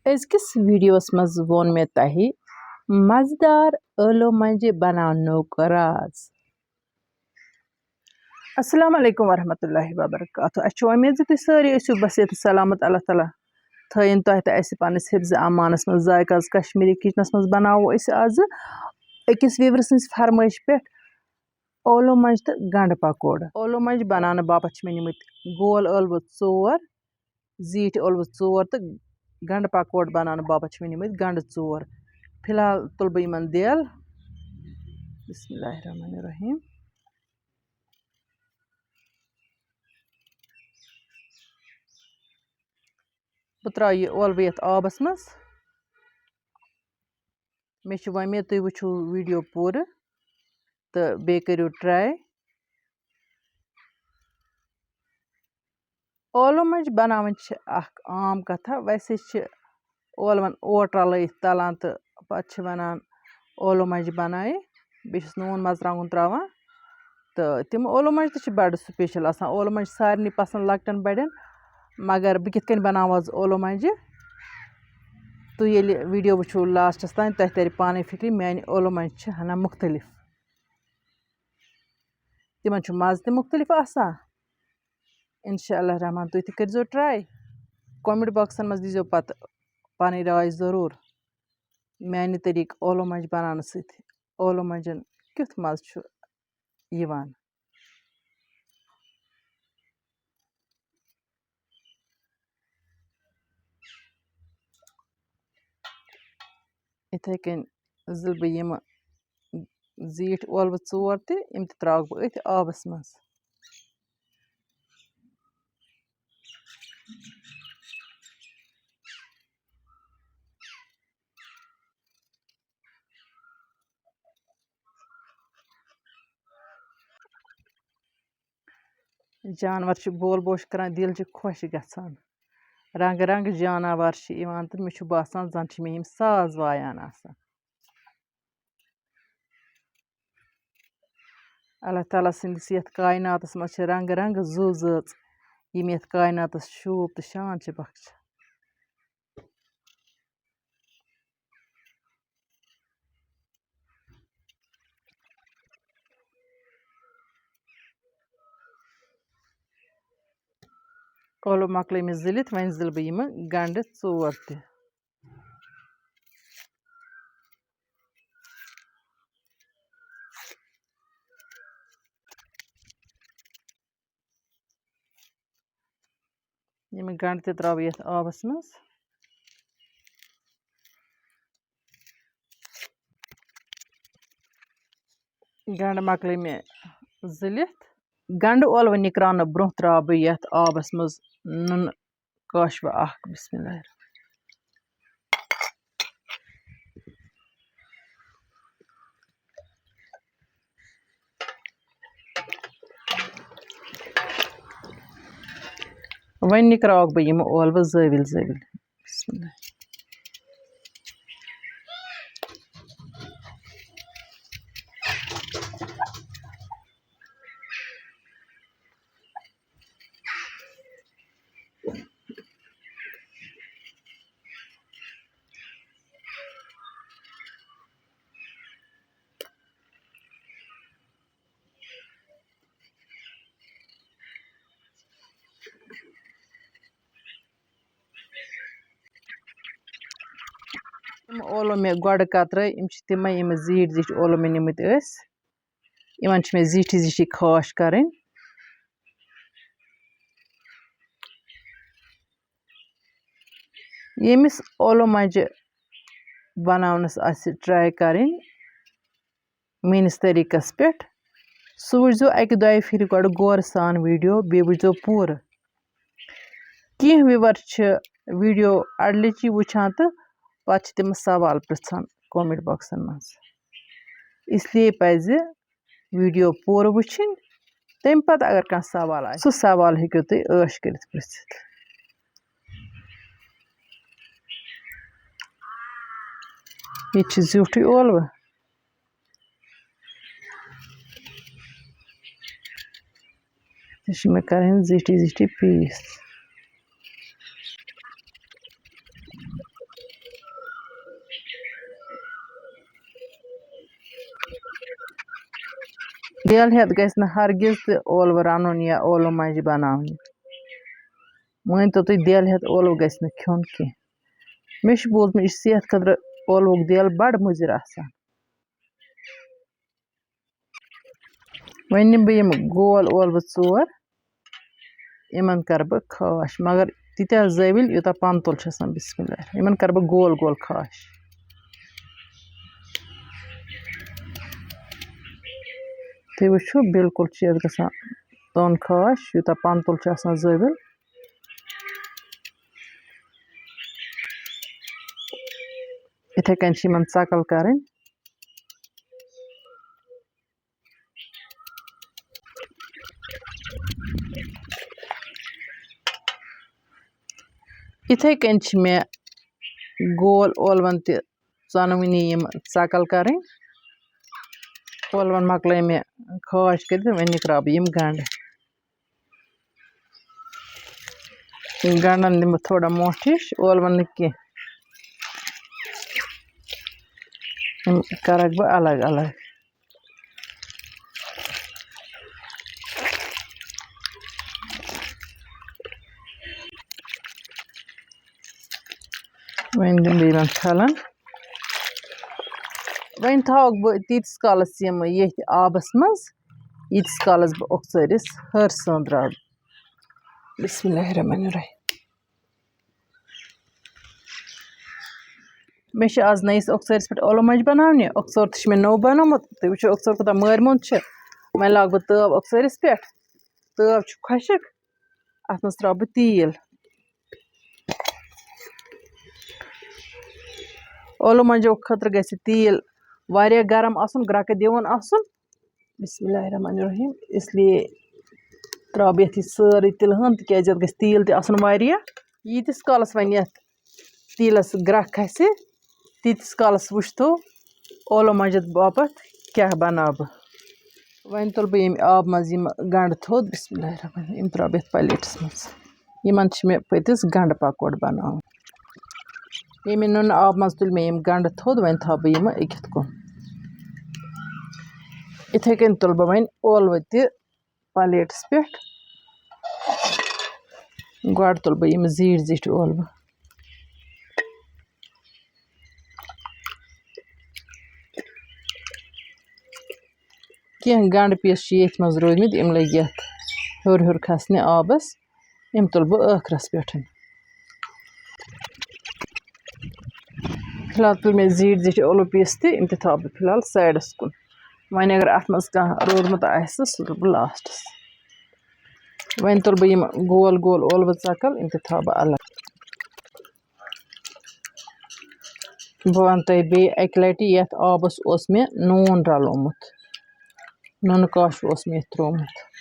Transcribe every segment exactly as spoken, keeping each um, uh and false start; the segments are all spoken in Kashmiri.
أزکِس ویٖڈیوَس منٛز ووٚن مےٚ تۄہہِ مَزٕدار ٲلوٕ مۄنٛجہِ بَناونُک راز۔ السلام علیکم ورحمۃ اللہ وبرکاتہ۔ اَسہِ چھِ وۄمید زِ تُہۍ سٲری ٲسِو بصحت سلامت۔ اللہ تعالیٰ تھٲیِن تۄہہِ تہٕ اَسہِ پنٛنِس حفظ امانَس منٛز۔ ذایقہ آز کشمیٖری کِچنَس منٛز بَناوو أسۍ آزٕ أکِس viewer سٕنٛزِ فرمٲیشہِ پٮ۪ٹھ ٲلوٕ مۄنٛجہِ تہٕ گنٛڈٕ پکوڑٕ۔ ٲلوٕ مۄنٛجہِ بَناونہٕ باپتھ چھِ مےٚ نِمٕتۍ گول ٲلوٕ ژور، زیٖٹھۍ ٲلوٕ ژور تہٕ گنٛڈٕ پکوڑ بناونہٕ باپتھ چھِ مےٚ نِمٕتۍ گنٛڈٕ ژور۔ فی الحال تُلہٕ بہٕ یِمن دیل۔ بسم اللہ الرحمن الرحیم۔ بہٕ ترٛاوٕ یہِ ٲلوٕ یَتھ آبَس منٛز۔ مےٚ چھِ وۄمید تُہۍ وٕچھِو ویٖڈیو پوٗرٕ تہٕ بیٚیہِ کٔرِو try۔ ٲلوٕ مۄنٛجہِ بَناوٕنۍ چھِ اَکھ عام کَتھا۔ ویسے چھِ ٲلوَن اوٹ رَلٲیِتھ تَلان تہٕ پَتہٕ چھِ وَنان ٲلوٕ مۄنٛجہِ بَنایہِ، بیٚیہِ چھِس نوٗن مَرژٕوانٛگُن ترٛاوان۔ تہٕ تِم ٲلوٕ مۄنٛجہِ تہِ چھِ بَڑٕ special آسان۔ ٲلوٕ مۄنٛجہِ چھِ سارنٕے پَسنٛد، لۄکٹٮ۪ن بَڑٮ۪ن۔ مگر بہٕ کِتھ کٔنۍ بَناوٕ آز ٲلوٕ مۄنٛجہِ؟ تُہۍ ییٚلہِ ویٖڈیو وٕچھِو lastس تام، تۄہہِ تَرِ پانَے فِکرِ، میٛانہِ ٲلوٕ مۄنٛجہِ چھِ ہنا مُختٔلِف۔ تِمَن چھُ مَزٕ تہِ مُختٔلِف آسان۔ اِنشاء اللہ الرحمن، تُہۍ تہِ کٔرۍزیو try۔ Comment boxن منٛز دیٖزیو پَتہٕ پَنٕنۍ راے ضروٗر۔ میٛانہِ طریٖقہٕ ٲلوٕ مۄنٛجہِ بَناونہٕ سۭتۍ ٲلوٕ مۄنٛجَن کیُتھ مَزٕ چھُ یِوان۔ یِتھَے کٔنۍ زٕلہٕ بہٕ یِمہٕ زیٖٹھۍ ٲلوٕ ژور تہِ، یِم تہِ ترٛاوَکھ بہٕ أتھۍ آبَس منٛز۔ جانوَر چھِ بول بوش کَران، دِل چھِ خۄش گژھان۔ رنٛگہٕ رنٛگہٕ جاناوار چھِ یِوان تہٕ مےٚ چھُ باسان زَن چھِ مےٚ یِم ساز وایان آسان۔ اللہ تعالیٰ سٕنٛدِس یَتھ کایناتَس منٛز چھِ رنٛگہٕ رنٛگہٕ زُو زٲژ، یِم یَتھ کایناتَس شوٗب تہٕ شان چھِ بخشان۔ ٲلوٕ مۄکلٲے مےٚ زٕلِتھ، وۄنۍ زٕلہٕ بہٕ یِمہٕ گنٛڈٕ ژور تہِ۔ یِم گنٛڈٕ تہِ ترٛاوٕ بہٕ یَتھ آبَس منٛز۔ گنٛڈٕ مۄکلٲے مےٚ زٕلِتھ۔ گنٛڈٕ ٲلوٕ نِکراونہٕ برٛونٛہہ ترٛاوٕ بہٕ یَتھ آبَس منٛز نُنہٕ کاشوٕ اَکھ۔ بسم اللہ الرحمن الرحیم۔ وۄنۍ نِکراوَکھ بہٕ یِم ٲلوٕ زٲوِلۍ زٲوِلۍ۔ بسم اللہ۔ یِم ٲلوٕ مےٚ گۄڈٕ کترٲے، یِم چھِ تِمے، یِم زیٖٹھۍ زیٖٹھۍ ٲلوٕ مےٚ نِمٕتۍ ٲسۍ۔ یِمن چھِ مےٚ زیٖٹھی زیٖٹھی خاش کرٕنۍ۔ ییٚمِس ٲلوٕ مۄنجہِ بناونس آسہِ try کرٕنۍ، میٲنِس طریٖقس پٮ۪ٹھ، سُہ وٕچھزیو اَکہِ دۄیہِ پھِرِ گۄڈٕ غورٕ سان ویٖڈیو، بیٚیہِ وٕچھزیو پوٗرٕ۔ کینٛہہ viewer چھِ ویٖڈیو اَڑلیٚچی وٕچھان تہٕ پَتہٕ چھِ تِم سوال پرٛژھان comment boxن منٛز۔ اس لیے پَزِ ویٖڈیو پوٗرٕ وٕچھِنۍ، تَمہِ پَتہٕ اگر کانٛہہ سوال آسہِ، سُہ سوال ہیٚکِو تُہۍ عٲش کٔرِتھ پرٛژھِتھ۔ ییٚتہِ چھِ زیُٹھٕے ٲلوٕ۔ یہِ چھِ مےٚ کَرٕنۍ زِٹھِ زِٹھِ piece۔ دٮ۪ل ہٮ۪تھ گژھِ نہٕ ہرگِز تہِ ٲلوٕ رَنُن یا ٲلوٕ مۄنجہِ بَناونہِ۔ مٲنۍ تو تُہۍ، دٮ۪ل ہٮ۪تھ ٲلوٕ گژھِ نہٕ کھیوٚن کینٛہہ۔ مےٚ چھُ بوٗزمُت، یہِ چھُ صحت خٲطرٕ ٲلوُک دٮ۪ل بَڑٕ مُضِر آسان۔ وۄنۍ نِمہٕ بہٕ یِم گول ٲلوٕ ژور، یِمَن کَرٕ بہٕ خاش، مگر تیٖتیٛاہ زٲوِلۍ، یوٗتاہ پَنتُل چھُ آسان۔ بسم اللہ، یِمَن کَرٕ بہٕ گول گول خاش۔ تُہۍ وٕچھِو، بالکل چھِ یَتھ گژھان تۄن خاش، یوٗتاہ پَنتُل چھُ آسان زٲوِل۔ یِتھَے کٔنۍ چھِ یِمَن ژَکَل کَرٕنۍ۔ یِتھَے کٔنۍ چھِ مےٚ گول ٲلوَن تہِ ژۄنوٕنی یِم ژَکَل کَرٕنۍ۔ ٲلوَن مۄکلٲے مےٚ خاش کٔرِتھ، وۄنۍ نِکراو بہٕ یِم گَنٛڈٕ۔ گَنٛڈَن دِمہٕ بہٕ تھوڑا مۄٹھ ہِش، ٲلوَن نہٕ کینٛہہ۔ یِم کَرَکھ بہٕ الگ الگ۔ وۄنۍ دِمہٕ بہٕ یِمَن پھَلَن۔ وۄنۍ تھاوَکھ بہٕ تیٖتِس کالَس یِم ییٚتھۍ آبَس منٛز، ییٖتِس کالَس بہٕ اوٚکژٲرِس ۂر سٲنٛدراو۔ بسم اللہ الرحمن الرحیم۔ مےٚ چھِ آز نٔیِس اوٚکژٲرِس پٮ۪ٹھ ٲلوٕ مۄنجہِ بَناونہِ۔ اوٚکژور تہِ چھِ مےٚ نوٚو بَنومُت۔ تُہۍ وٕچھِو اوٚکژور کوٗتاہ مٲرۍ موٚنٛد چھِ۔ وۄنۍ لاگہٕ بہٕ تٲو اوٚکژٲرِس پٮ۪ٹھ۔ تٲو چھِ خۄشِک۔ اَتھ منٛز ترٛاوٕ بہٕ تیٖل۔ ٲلوٕ مۄنجو خٲطرٕ گژھِ تیٖل واریاہ گرم آسُن، گرٛٮ۪کہٕ دِوُن آسُن۔ بسم اللہ الرحمن الرحیم۔ اس لیے ترٛاوٕ بہٕ یَتھ یہِ سٲرٕے تِلہٕ ہن، تِکیٛازِ یَتھ گژھِ تیٖل تہِ آسُن واریاہ۔ ییٖتِس کالَس وۄنۍ یَتھ تیٖلَس گرٛٮ۪کھ کھسہِ، تیٖتِس کالَس وٕچھتو ٲلوٕ مۄنجہِ باپَتھ کیٛاہ بَناو بہٕ۔ وۄنۍ تُلہٕ بہٕ ییٚمہِ آبہٕ منٛز یِم گَنٛڈٕ تھوٚد۔ بسم اللہ الرحمن الرحیم۔ یِم ترٛاوٕ بہٕ یَتھ پَلیٹَس منٛز۔ یِمَن چھِ مےٚ پٔتِس گَنٛڈٕ پَکوڑ بَناوُن۔ ییٚمہِ نُنہٕ آبہٕ منٛز تُلۍ مےٚ یِم گَنٛڈٕ تھوٚد، وۄنۍ تھاوٕ بہٕ یِم أکِتھ کُن۔ یِتھَے کٔنۍ تُلہٕ بہٕ وۄنۍ ٲلوٕ تہِ پَلیٹَس پٮ۪ٹھ۔ گۄڈٕ تُلہٕ بہٕ یِم زیٖٹھۍ زیٖٹھۍ ٲلوٕ۔ کینٛہہ گَنٛڈٕ پیٖس چھِ ییٚتھۍ منٛز روٗدۍمٕتۍ، یِم لٔگۍ یَتھ ہیوٚر ہیوٚر کھَسنہِ آبَس۔ یِم تُلہٕ بہٕ ٲخرَس پٮ۪ٹھ۔ فِلحال تُلۍ مےٚ زیٖٹھۍ زیٖٹھۍ ٲلوٕ پیٖس تہِ، یِم تہِ تھاوٕ بہٕ فِلحال سایڈَس کُن۔ وۄنۍ اگر اَتھ منٛز کانٛہہ روٗدمُت آسہِ، سُہ تُلہٕ بہٕ لاسٹَس۔ وۄنۍ تُلہٕ بہٕ یِم گول گول ٲلوٕ ژَکَل، یِم تہِ تھاوٕ بہٕ الگ۔ بہٕ وَنہٕ تۄہہِ بیٚیہِ اَکہِ لَٹہِ، یَتھ آبَس اوس مےٚ نوٗن رَلومُت، نُنہٕ کاش اوس مےٚ یَتھ ترٛوومُت۔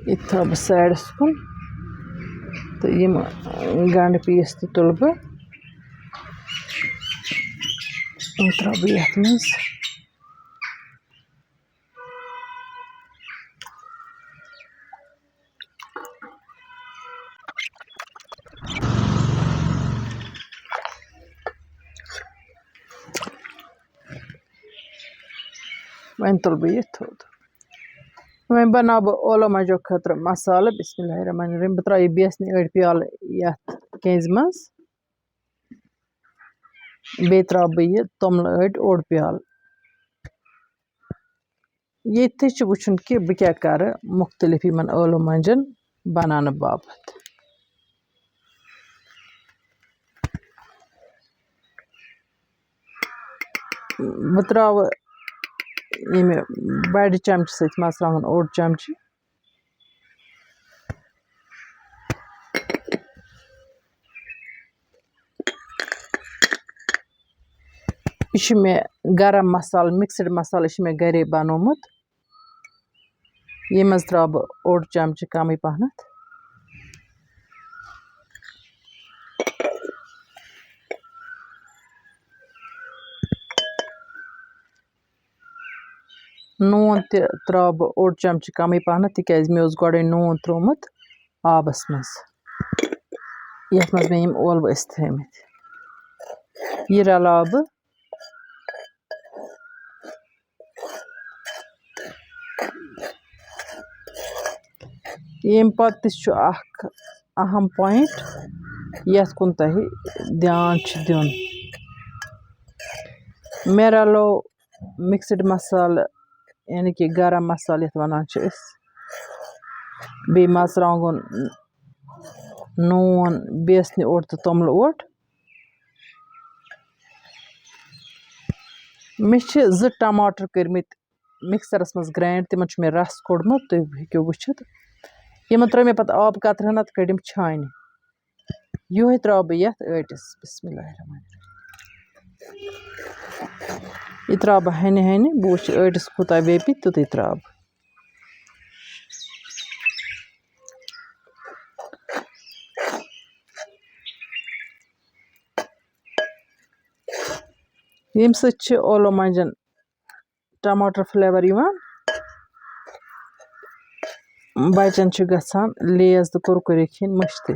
یہِ تھاوٕ بہٕ سایڈَس کُن تہٕ یِم گَنٛڈٕ پیٖس تہِ تُلہٕ بہٕ، یِم ترٛاوٕ بہٕ یَتھ منٛز۔ وۄنۍ تُلہٕ بہٕ یہِ تھوٚد۔ وۄنۍ بَناوٕ بہٕ ٲلوٕ مۄنجو خٲطرٕ مصالہٕ۔ بسم اللہ الرحمن الرحیم۔ بہٕ ترٛاوٕ یہِ بیسنہِ أڑۍ پیالہٕ یَتھ کینٛزِ منٛز۔ بیٚیہِ ترٛاوٕ بہٕ یہِ توٚملہٕ أڑۍ اوٚڑ پیالہٕ۔ ییٚتہِ تہِ چھُ وٕچھُن کہِ بہٕ کیٛاہ کَرٕ مُختٔلِف یِمَن ٲلوٕ مۄنجَن بَناونہٕ باپَتھ۔ بہٕ ترٛاوٕ ییٚمہِ بَڑِ چَمچہٕ سۭتۍ مَرژٕوانٛگُن اوٚڑ چَمچہٕ۔ یہِ چھُ مےٚ گرم مصالہٕ، mixed مصالہٕ، یہِ چھُ مےٚ گرے بنوومُت۔ ییٚمہِ منٛز ترٛاوٕ بہٕ اوٚڑ چمچہٕ کمٕے پہنتھ۔ نوٗن تہِ ترٛاوٕ بہٕ اوٚڑ چمچہٕ کمٕے پہنتھ، تِکیازِ مےٚ اوس گۄڈَے نوٗن ترٛوومُت آبَس منٛز۔ یَتھ منٛز مےٚ یِم ٲلوٕ ٲسۍ تھٲومٕتۍ، یہِ رَلاو بہٕ۔ ییٚمہِ پَتہٕ تہِ چھُ اَکھ اَہَم point، یَتھ کُن تۄہہِ دھیان چھُ دیُن۔ مےٚ رَلو mixed مصالہٕ، یعنی کہِ گرم مصالہٕ یَتھ وَنان چھِ أسۍ، بیٚیہِ مَرژٕوانٛگُن، نوٗن، بیسنہِ اوٹ تہٕ توٚملہٕ اوٹ۔ مےٚ چھِ زٕ ٹماٹر کٔرمٕتۍ mixerس منٛز grind، تِمن چھُ مےٚ رَس کوٚڑمُت، تُہۍ ہیٚکِو وٕچھِتھ۔ یِمن ترٲے مےٚ پَتہٕ آب قطرٕ ہنا تہٕ کٔڑِم چھانہِ۔ یِہوٚے ترٛاوٕ بہٕ یَتھ ٲٹِس۔ بسم اللہ الرحمن الرحیم۔ یہِ ترٛاوٕ بہٕ ہَنہِ ہَنہِ، بہٕ وٕچھِ ٲٹِس کوٗتاہ ویپہِ، تیُتُے ترٛاوٕ بہٕ۔ ییٚمہِ سۭتۍ چھِ ٲلوٕ مۄنجن ٹماٹر flavor یِوان۔ بَچَن چھِ گژھان Lays تہٕ کُرکُرے کھیٚنۍ مٔشتٕے۔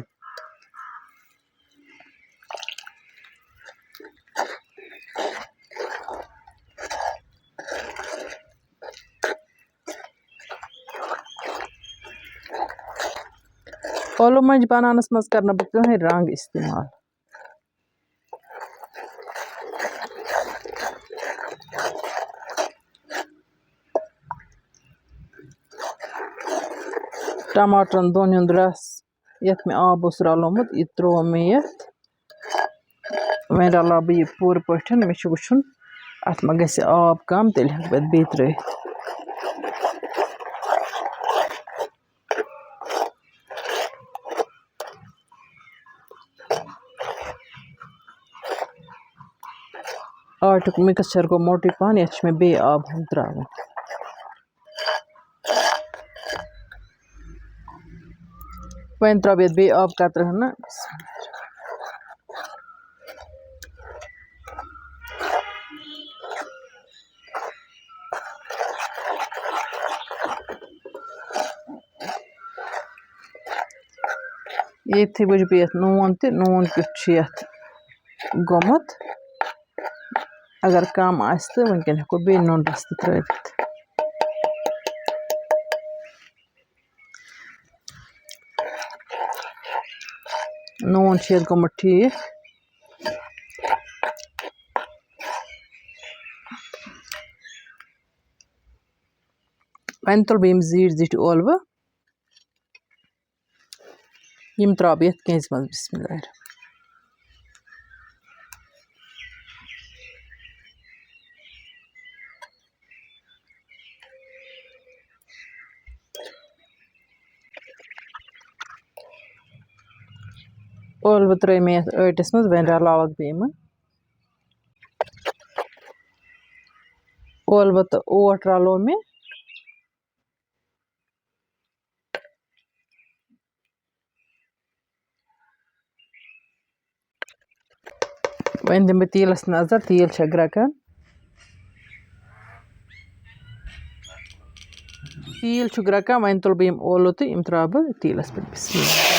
ٲلوٕ مۄنجہِ بَناونَس منٛز کَرٕ نہٕ بہٕ کٕہٕنۍ رنٛگ استعمال۔ ٹماٹرن دۄن ہُنٛد رس، یتھ مےٚ آب اوس رلومُت، یہِ ترٛوو مےٚ یتھ۔ وۄنۍ رلاو بہٕ یہِ پوٗرٕ پٲٹھۍ۔ مےٚ چھُ وٕچھُن، اتھ ما گژھِ آب کم، تیٚلہِ ہٮ۪کہٕ بہٕ اتھ بیٚیہِ ترٲوِتھ۔ آٹُک mixture گوٚو موٹُے پہن، یتھ چھُ مےٚ بیٚیہِ آب ہُم ترٛاوُن۔ وۄنۍ ترٛاوٕ بہٕ یتھ بیٚیہِ آب قطرٕ ہنا۔ ییٚتھی وٕچھ بہٕ یتھ نوٗن تہِ، نوٗن کیُتھ چھُ یتھ گوٚمُت۔ اگر کم آسہِ تہٕ وٕنکٮ۪ن ہٮ۪کو بیٚیہِ نُنہٕ رس تہِ ترٲوِتھ۔ نوٗن چھُ یتھ گوٚمُت ٹھیٖک۔ وۄنۍ تُلہٕ بہٕ یِم زیٖٹھۍ زیٖٹھۍ ٲلوٕ، یِم ترٛاوٕ بہٕ یَتھ کینٛژِ منٛز۔ بسم اللہ الرحمن الرحیم۔ ٲلوٕ ترٛٲے مےٚ یَتھ ٲٹِس منٛز، وۄنۍ رَلاوَکھ بہٕ یِمہٕ۔ ٲلوٕ تہٕ اوٹ رَلوو مےٚ۔ وۄنۍ دِمہٕ بہٕ تیٖلَس نظر، تیٖل چھا گرٛٮ۪کان۔ تیٖل چھُ گرٛٮ۪کان، وۄنۍ تُلہٕ بہٕ یِم ٲلوٕ تہٕ یِم ترٛاوٕ بہٕ تیٖلَس پٮ۪ٹھ۔ بسم اللہ۔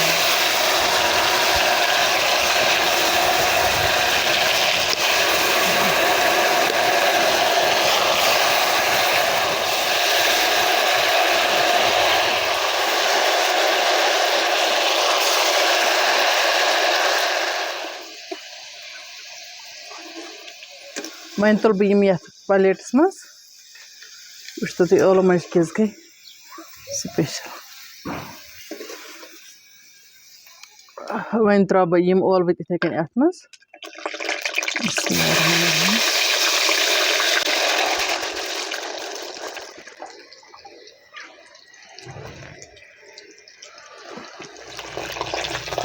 وۄنۍ تُلہٕ بہٕ یِم یَتھ پلیٹَس منٛز۔ وٕچھتو تُہۍ ٲلوٕ مۄنجہِ کِژھ گٔے special۔ وۄنۍ ترٛاوٕ بہٕ یِم ٲلوٕ تِتھَے کٔنۍ اَتھ منٛز۔ بسم اللہ الرحمن الرحیم۔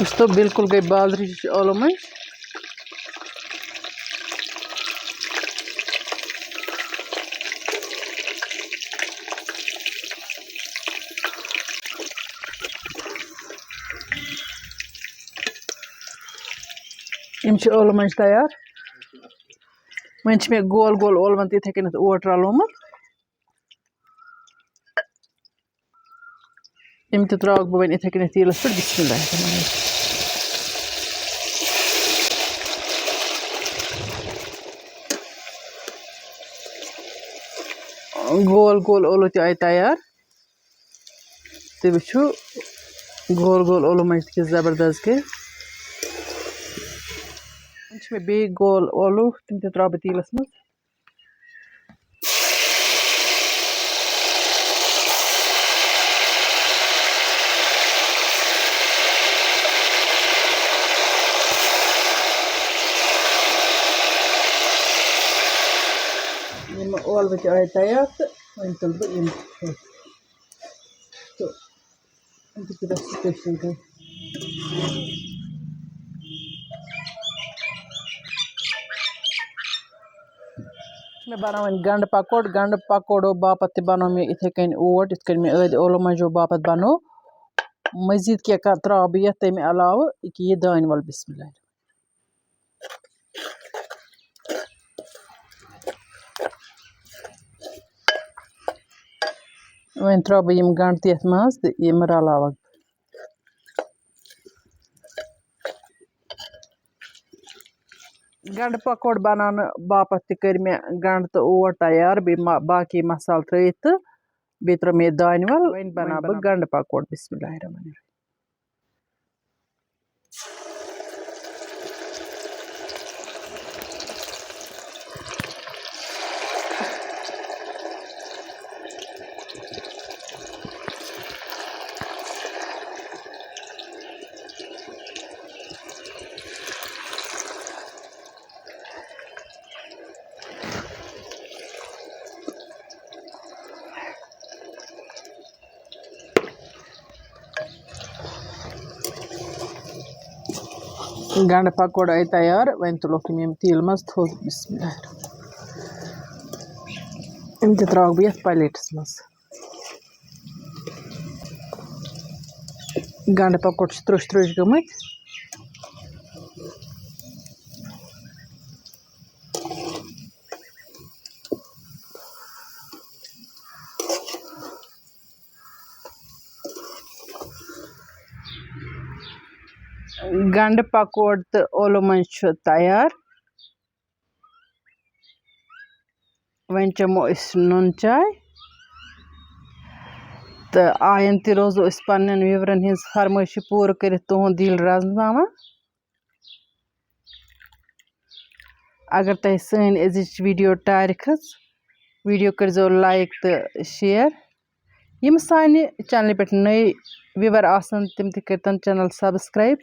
وٕچھتو، بالکل گٔے بازرٕچ ٲلوٕ مۄنجہِ۔ یِم چھِ ٲلوٕ مۄنجہِ تیار۔ وۄنۍ چھِ مےٚ گول گول ٲلوَن تہِ یِتھَے کٔنٮ۪تھ اوٹ رَلومُت۔ یِم تہِ ترٛاوَکھ بہٕ وۄنۍ یِتھَے کٔنٮ۪تھ تیٖلَس پٮ۪ٹھ۔ بسم اللہ الرحمن الرحیم۔ گول گول اولو تہِ آیہِ تیار۔ تُہۍ وٕچھِو، گول گول اولو مَنٛجہِ تہِ کِژھ زبردست گٔے۔ وۄنۍ چھِ مےٚ بیٚیہِ گول اولو، تِم تہِ ترٛاوٕ بہٕ تیٖلَس منٛز۔ یِم ٲلوٕ تہِ آیہِ تیار تہٕ وۄنۍ تُلہٕ بہٕ یِم تہٕ یِم تہِ کٔرِتھ سُہ کٲشِر گٔے۔ چھِ مےٚ بَناوٕنۍ گَنٛڈٕ پَکوڑ۔ گَنٛڈٕ پَکوڑو باپَتھ تہِ بَنوو مےٚ یِتھَے کٔنۍ اوٹ، یِتھ کٔنۍ مےٚ أدۍ اولو مۄنجو باپَتھ بَنوو۔ مٔزیٖد کینٛہہ کَتھ ترٛاوٕ بہٕ یَتھ تَمہِ علاوٕ، یہِ کہِ یہِ دانہِ وَل۔ بسم اللہ۔ وۄنۍ ترٛاوٕ بہٕ یِم گَنٛڈٕ تہِ یَتھ منٛز تہٕ یِم رَلاوَکھ بہٕ۔ گَنٛڈٕ پَکوڑ بَناونہٕ باپَتھ تہِ کٔرۍ مےٚ گَنٛڈٕ تہٕ اوٹ تیار، بیٚیہِ ما-، باقٕے مصالہٕ ترٛٲیِتھ تہٕ بیٚیہِ ترٛٲو مےٚ دانہِ وَل۔ وۄنۍ بَناوٕ بہٕ گَنٛڈٕ پَکوڑ۔ بسم اللہ الرحمن الرحیم۔ گنڈٕ پکوڑ آیہِ تیار۔ وۄنۍ تُلوکھ یِم ییٚمہِ تیٖلہٕ منٛز تھوٚد۔ بسم اللہ الرحمن الرحیم۔ یِم تہِ ترٛاوَکھ بہٕ یَتھ پلیٹَس منٛز۔ گنڈٕ پکوڑ چھِ ترٛوٚش ترٛوٚش گٔمٕتۍ۔ گنڈٕ پکوڑ تہٕ اولو مۄنجہِ چھُ تیار۔ وۄنۍ چٮ۪مو أسۍ نُن چاے تہٕ آیَن تہِ روزو أسۍ پنٛنٮ۪ن viewerن ہِنٛز فرمٲیشہِ پوٗرٕ کٔرِتھ تُہُنٛد دِل رزناوان۔ اگر تۄہہِ سٲنۍ أزِچ video ٹارِ کھٔژ، video کٔرۍزیو like تہٕ share۔ یِم سانہِ channelہِ پٮ۪ٹھ نٔے viewer آسَن، تِم تہِ کٔرۍتَن channel subscribe۔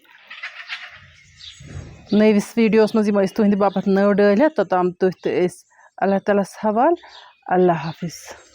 نٔوِس videoہَس منٛز یِمو أسۍ تُہٕنٛدِ باپَتھ نٔو ڈٲلۍ ہٮ۪تھ، توٚتام تُہۍ تہٕ أسۍ اللہ تعالیٰ ہَس حوال۔ اللہ حافظ۔